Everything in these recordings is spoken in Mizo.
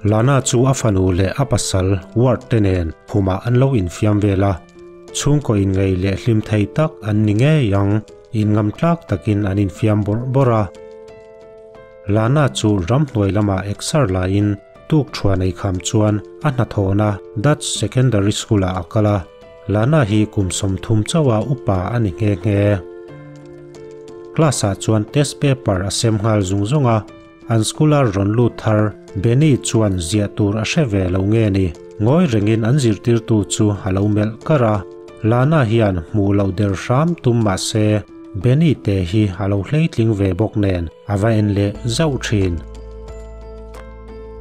Lana chu a fanu leh a pasal Ward te nen khumah an lo infiam vel a, chhungkaw inngeih leh hlim thei tak an ni ngei ang, inngam tlak takin an infiam bawrh bawrh a. Lana chu ramhnuai lamah exer laiin tuk thuan ei kham chuan a hnathawhna Dutch Secondary School-ah a kal a, Lana hi kum 30 chauha upa a ni nghe nghe. Class-ah chuan test paper a sem nghal zung zung a, an school-a rawn lut thar Benny chuan ziah tur a hre ve lo nge ni, ngawi rengin an zirtirtu chu a lo melh kar a, Lana hian hmuh loh der hram tum mah se Benny te hi a lo hleitling ve bawk nen a va en leh zauh thin.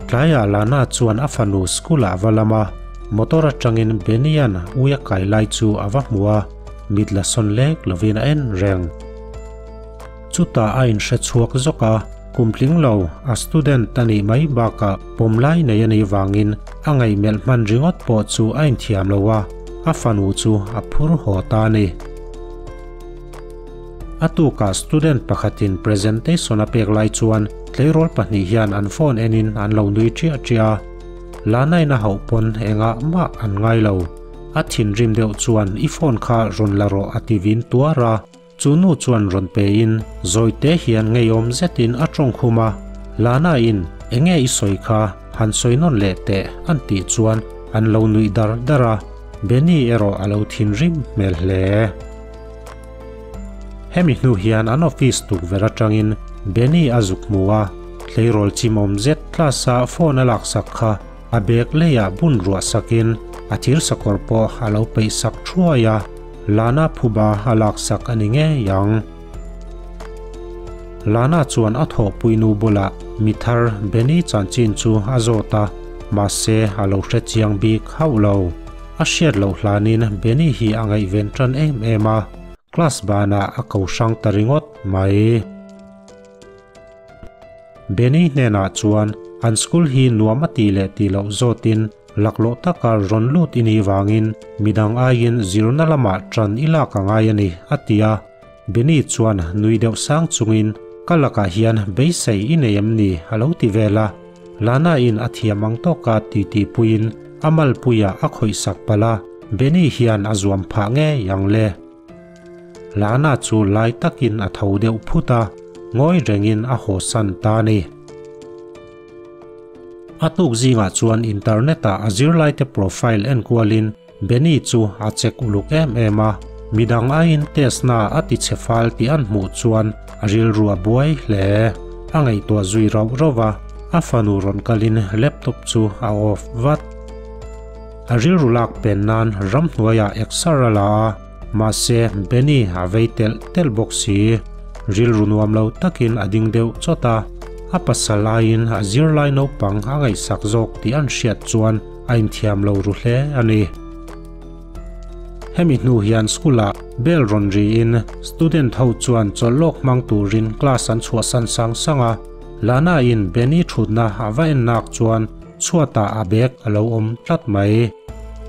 Tlaiah Lana chuan a fanu school-ah a va lam a, motor atangin Benny-a'n ui a kai lai chu a va hmu a, mit la sawn lek lovin a en reng. Chutah a inhre chhuak zawk a, kum tling lo a student a nih mai bakah pawm lai nei a nih vangin a ngaihmelh hman ringawt pawh chu a inthiam lo a, a fanu chu a phur haw ta a ni. A tukah student pakhatin presentation a pek lai chuan tleirawl pahnih hian an phone enin an lo nui ṭiah ṭiah a, Lanain a hauh pawn engah mah an ngai lo. A thinrim deuh chuan i phone kha rawn la rawh a ti vin tuar a. Chu nu chuan rawn pein zawite hian ngeiawm zetin a tawng khum a, Lana in enge i sawi kha han sawi nawn leh teh an tih chuan an lo nuih dar dar a, Benny erawh a lo thinrim hmel hle. Hemi hnu hian an office tukverh atangin Benny a zuk hmu a, tleirawl chimawm zet class a phone a laksak kha a bag leiah bun ruah sakin a thir sakawr pawh a lo peih sak thuai a. Lana phuba a laksak a ni ngei ang. Lana chuan a thawhpui nu bulah mi thar Benny chanchin chu a zawt a, mahse a lo hre chiang bik hauh lo. A hriat loh hlanin Benny hi a ngaihven tan em em a, class banah a ko hrang ta ringawt mai. Benny hnenah chuan an school hi nuam a tih leh tih loh zawtin Laklawh taka rawn lut i nih vangin midang aiin zirna lamah ṭan i lak a ngai a ni, a ti a. Benny chuan nui deuh sang chungin, Ka lakah hian beisei i nei em ni? a lo ti vel a. Lana-in a thiam ang tawka titi puiin a malpuiah a khawih sak palh a, Benny hian a zuam phah ngei ang le. Lana chu lai takin a tho deuh phut a, ngawi rengin a hawsan ta a ni. A tuk zingah chuan internet-ah a zirlaite profile en kualin Benny chu a check uluk em em a, midang aiin test-na a ti chhe fal tih an hmuh chuan a rilru a buai hle. A ngaihtuah zui rauh rauh a, a fanu rawn kalin laptop chu a off vat. A rilru lak pen nan ramhnuaiah exer a la a, mahse Benny a vei telh telh bawk si. Rilru nuam lo takin a ding deuh chawt a, a pasal aiin a zirlai naupang a ngaihsak zawk tih an hriat chuan a inthiam lo ru hle a ni. Hemi hnu hian school-ah bell rawn riin student ho chuan chawlh lawk hmang turin class an chhuahsan sang sang a, Lana-in Benny thutna a va en nak chuan Chhuatah a bag a lo awm tlat mai.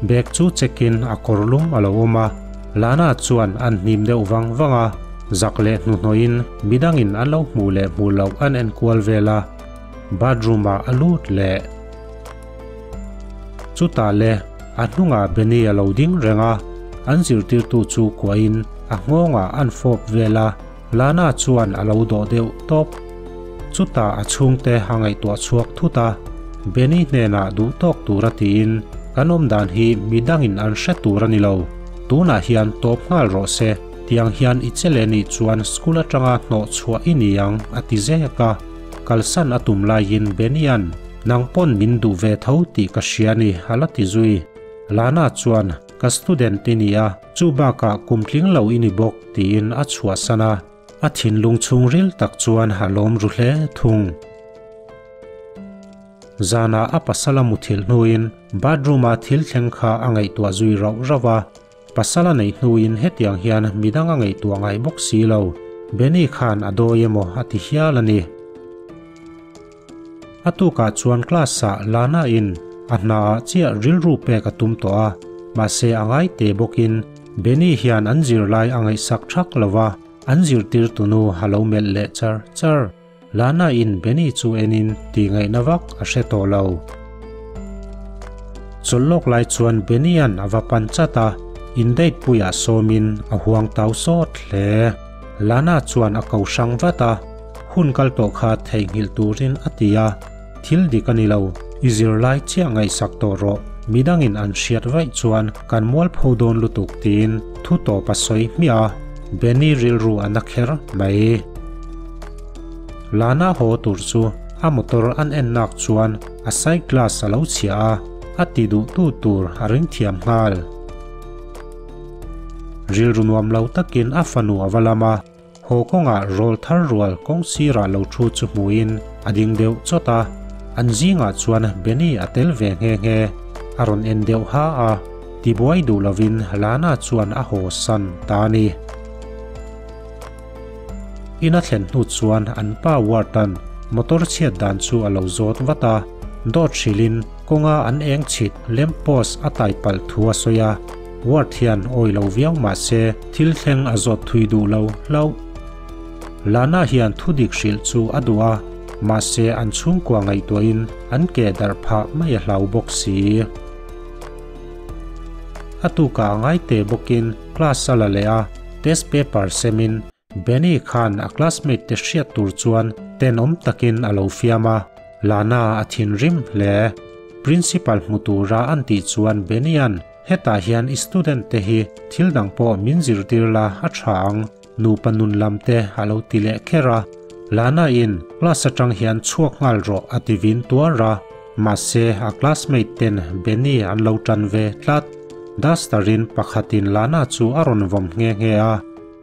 Bag chu check-in a kawr lum a lo awm a, Lana chuan an hnim deuh vang vang a, zak leh hnuhnawhin midangin an lo hmuh leh hmuh loh an en kual vel a, bathroom-ah a lut leh. Chutah le a hnungah Benny a lo ding reng a, an zirtirtu chu kuahin a nghawngah an fawp vel a, Lana chuan a lo dawh deuh tawp. Chutah a chhungte a ngaihtuah chhuak thut a, Benny hnenah duh tawk tura tiin, Kan awm dan hi mi dangin an hre tur a ni lo. Tunah hian tawp nghal rawh se, tiang hian i che leh nih chuan school atanga hnawh chhuah i ni ang, a ti zek a. Kalsan a tum laiin Benny-a'n, Nang pawn min duh ve tho tih ka hria a ni, a la ti zui. Lana chuan, Ka student i ni a, chu bakah kum tling lo i ni bawk, tiin a chhuahsan a, a thinlung chhungril tak chuan a lawm ru hle thung. Zanah a pasal a muthilh hnuin bathroom-a thil thleng kha a ngaihtuah zui rauh rauh a, pasal a neih hnuin hetiang hian midang a ngaihtuah ngai bawk si lo, Benny khan a dawi emaw a ti hial a ni. A tukah chuan class-ah Lana-in a hnaah chiah rilru pek a tum tawh a, mahse a ngai te bawkin Benny hian an zirlai a ngaihsak thak lo va, an zirtirtu nu a lo melh leh char char. Lana-in Benny chu enin tih ngaihna vak a hre tawh lo. chawlh lawk lai chuan Benny-a'n a va pan chat a, in date puiah sawmin a huang tau sawt hle. Lana chuan a ko hrang vat a, hun kal tawh kha theihnghilh turin a ti a, Thil dik a ni lo, i zirlai chiah ngaihsak tawh rawh, midangin an hriat vaih chuan kan mualpho dawn lutuk tiin thu tawp a sawi hmiah a, Benny rilru a na kher mai. Lana haw tur chu a motor an en nak chuan a side glass a lo chhia a, a ti duh tu tur a ring thiam nghal. Rilru nuam lo takin a fanu a va lam a, haw kawngah rawl thar rual kawng sirah lo thu chu hmuin a ding deuh chawt a, an zingah chuan Benny a tel ve nghe nghe. A rawn en deuh ha a, tibuai duh lovin Lana chuan a haw san ta a ni. In a thlen hnu chuan an pa Ward-a'n motor chhiat dan chu a lo zawt vat a, dawt hrilhin kawnga an eng chhit lamp post a tai palh thu a sawi a, Ward hian awi lo viau mah se thil thleng a zawt thui duh lo hlauh. Lana hian thu dik hrilh chu a duh a, mahse an chhungkua ngaihtuahin an ke darh phah mai a hlau bawk si. A tukah a ngai te bawkin class a la leh a, Test paper semin Benny khan a classmate te hriat tur chuan tenawm takin a lo fiam a, Lana a thinrim hle. Principal hmu tura an tih chuan Benny-a'n hetah hian i student te hi thil dang pawh min zirtir la a tha ang, nupa nun lam te a lo ti leh kher a. Lana-in class atang hian chhuak nghal rawh a ti vin tuar a, mahse a classmate ten Benny an lo tan ve tlat. Duster-in pakhatin Lana chu a rawn vawm nghe nghe a,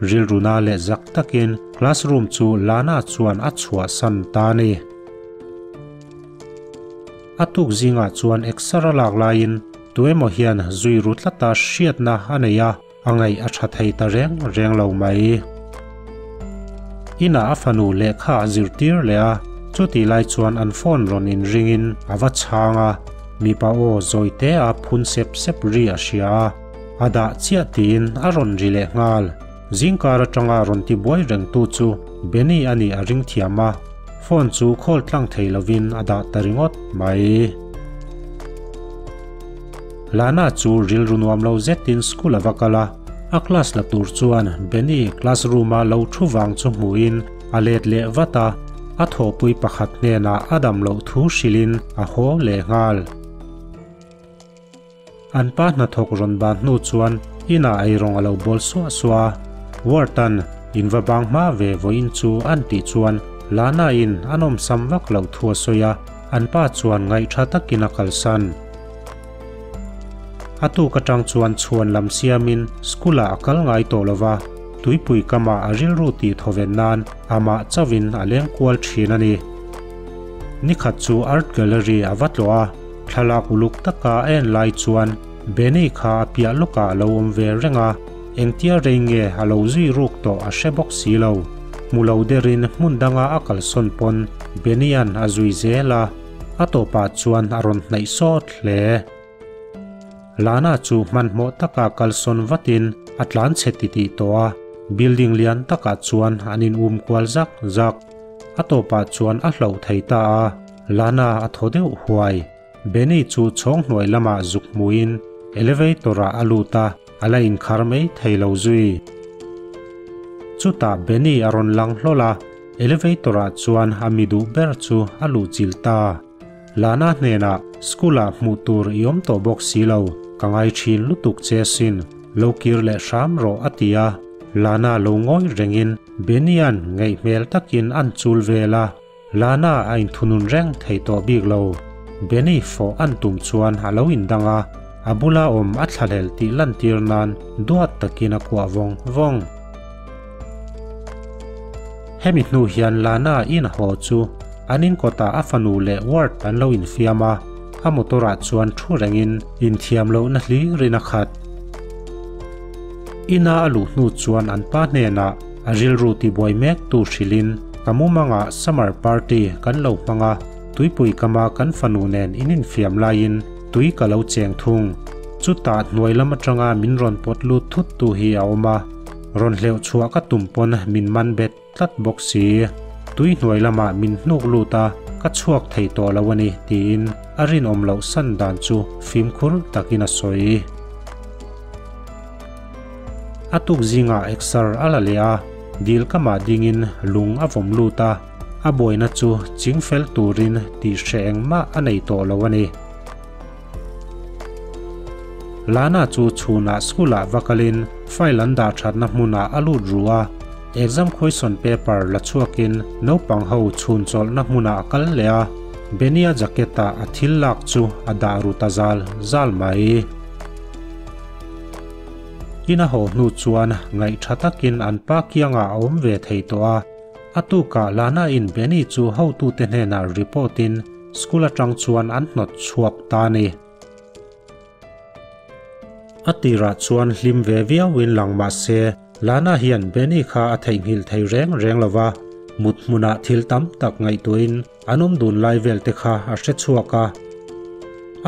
rilruna leh zak takin classroom chu Lana chuan a chhuahsan ta a ni. A tuk zingah chuan exer a lak laiin tuemaw hian zui ru tlata hriatna a nei a, a ngaih a tha thei ta reng reng lo mai. Inah a fanu lehkha a zirtir leh a, chutih lai chuan an phone rawn inringin a va chhang a, mipa aw zawi te a phun sep sep ri a hria a, a dah chiah tiin a rawn ri leh nghal. Zingkar atanga rawn ti buai rengtu chu Benny a nih a ring thiam a, phone chu call tlang thei lovin a dah ta ringawt mai. Lana chu rilru nuam lo zetin school a va kal a, a class la tur chuan Benny classroom a lo thu vang chu hmuhin a let leh vat a, a thawhpui pakhat hnenah a dam loh thu hrilhin a haw leh nghal. An pa hnathawk rawn ban hnu chuan inah eirawng a lo bawl suah suah a, Ward-a'n in va bang hma ve vawiin chu an tih chuan Lana-in a nawmsam vak loh thu a sawi a, an pa chuan ngaihtha takin a kalsan. A tuk atang chuan chhuan lam siamin school-ah a kal ngai tawh lo va, tuipui kamah a rilru tih thawven nan amah chauhin a leng kual thin a ni. Nikhat chu Art Gallery a va tlawh a, thlalak uluk taka a en lai chuan Benny kha a piah lawkah a lo awm ve reng a, engtia rei nge a lo zui ruk tawh a hre bawk si lo. Hmu lo derin hmun danga a kalsawn pawn Benny-a'n a zui zel a. A tawpah chuan a rawn hnaih sawt hle. Lana chu hmanhmawh taka kalsawn vatin a tlan chhe titih tawh a, building lian takah chuan an in um kual zak zak. A tawpah chuan a hloh thei ta a, Lana a thaw deuh huai. Benny chu chhawng hnuai lamah zuk hmuin elevator ah a lut a, a la inkhar mai thei lo zui. Chutah Benny a rawn lang hlawl a. Elevator ah chuan a mi duh ber chu a luh chilh ta. Lana hnenah school ah hmuh tur i awm tawh bawk si lo, ka ngai thin lutuk che sin, lo kir leh hram rawh a ti a. Lana lo ngawi rengin Benny-a'n ngaih hmel takin an chul vel a, Lana a inthunun reng thei tawh bik lo. Benny fawh an tum chuan a lo indang a, a bula awm a thlahlel tih lantir nan duat takin a kuah vawng vawng. Hemi hnu hian Lana in haw chu an in kawtah a fanu leh Ward an lo infiam a, a motor ah chuan thu rengin inthiam lohna hlirin a khat. Ina a luh hnu chuan an pa hnenah a rilru tibuai mek tu hrilhin ka mumangah summer party kan lo hmang a, tuipui kama kan fanu nen in infiam laiin tui ka lo cheng thung. Chutah hnuai lam atanga min rawn pawt lut thut tu hi a awm a. Rawn hleuh chhuah ka tum pawn min man bet tlat bawk si. Tui hnuai lamah min hnuk lut a, Ka chhuak thei tawh lo a ni, tiin a rinawm loh san dan chu fimkhur takin a sawi. A tuk zingah exer a la leh a, dil kamah dingin lung a vawm lut a, a buaina chu chingfel turin tih hreh engmah a nei tawh lo a ni. Lana chu chhunah school-ah va kalin file an dah thatna hmunah a lut ru a, exam question paper la chhuakin naupang ho chhun chawlhna hmunah a kal leh a, Benny-a jacket-ah a thil lak chu a dah ru ta zal zal mai. Ina haw hnu chuan ngaihtha takin an pa kiangah a awm ve thei tawh a, a tukah Lana-in Benny chu hotute hnenah report-in School atang chuan an hnawt chhuak ta a ni. A tirah chuan hlim ve viauin lang mah se, Lana hian Benny kha a theihnghilh thei reng reng lo va, mut hmunah thil tam tak ngaihtuahin an awm dun lai vel te kha a hre chhuak a.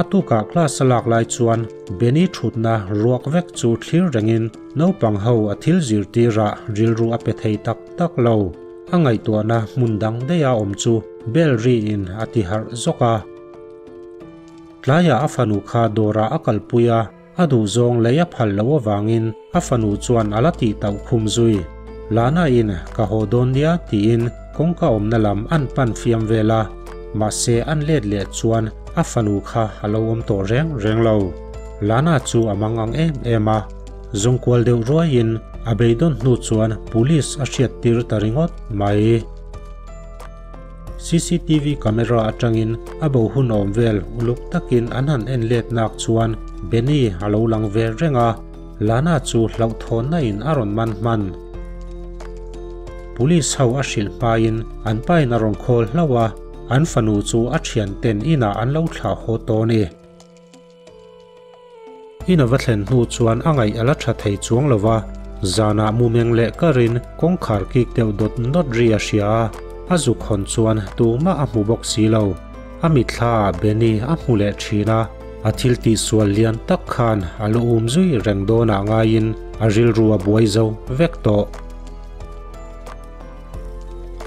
A tukah class a lak lai chuan Benny thutna ruak vek chu thlir rengin naupang ho a thil zirtirah rilru a pe thei tak tak lo. A ngaihtuahna hmun dang daiha awm chu bell riin a ti harh zawk a. Tlaiah a fanu kha dawrah a kalpui a, a duhzawng lei a phal loh avangin a fanu chuan a la tih tauh khum zui. Lana in ka haw dawn nia tiin kawngka awmna lam an pan fiam vel a, mahse an let leh chuan a fanu kha a lo awm tawh reng reng lo. Lana chu a mang ang em em a. Zawngkual deuh ruaiin a beidawn hnu chuan police a hriat tir ta ringawt mai. Cctv camera atangin a bo hun awm vel uluk takin an han en let nak chuan Benny a lo lang ve reng a, Lana chu hlauhthawnna in a rawn man hman. Police ho a hrilh hmain an pain a rawn khawl hlauh a, an fanu chu a thianten inah an lo thlah haw tawh a ni. In a va thlen hnu chuan a ngaih a la tha thei chuang lo va, zanah mumeng leh karin kawngkhar kik deuh dawt dawt ri a hria a, a zuk hawn chuan tumah a hmu bawk si lo. A mitthla ah Benny a hmu leh thin a, a thil tihsual lian tak khan a la um zui reng dawnah ngaiin a rilru a buai zo vek tawh.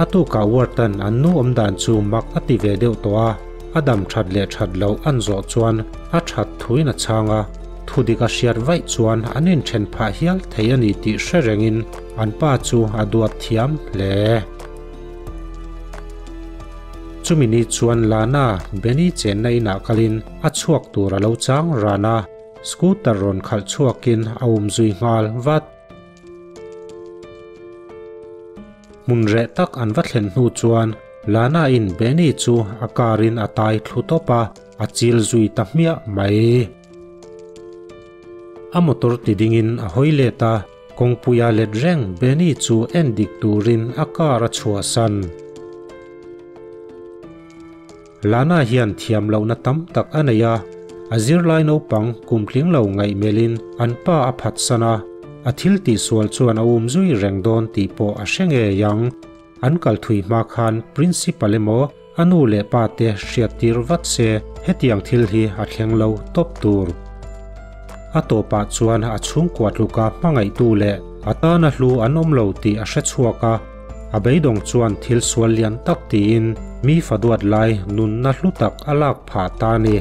A tukah Ward-a'n an nu awm dan chu mak a ti ve deuh tawh a, a dam that leh that loh an zawh chuan a that thuin a chhang a, thudik a hriat vaih chuan an inthen phah hial thei a ni tih hre rengin an pa chu a duat thiam hle. Chumi ni chuan Lana, Benny chenna inah kalin a chhuak tur a lo chang ran a, scooter rawn khalh chhuakin a umzui nghal vat. Hmun reh tak an va thlen hnu chuan Lana in Benny chu a car in a tai thlu tawp a, a chil zui ta hmiah mai. A motor ti ding in a hawi let a, kawngpuia let reng Benny chu en dik turin a car a chhuahsan. Lana hian thiam lohna tam tak a nei a, a zirlai naupang kum tling lo ngaihmelhin an pa a phatsan a, a thil tihsual chuan a um zui reng dawn tih pawh a hre ngei ang. An kal thui hma khan Principal emaw a nu leh pa te hriattir vat se hetiang thil hi a thleng lo tawp tur. A tawpah chuan a chhungkua tluka hmangaihtu leh a tana hlu an awm lo tih a hre chhuak a, A beidawng chuan thil sual lian tak tiin mi fa duat lai nunna hlu tak a lak phah ta a ni.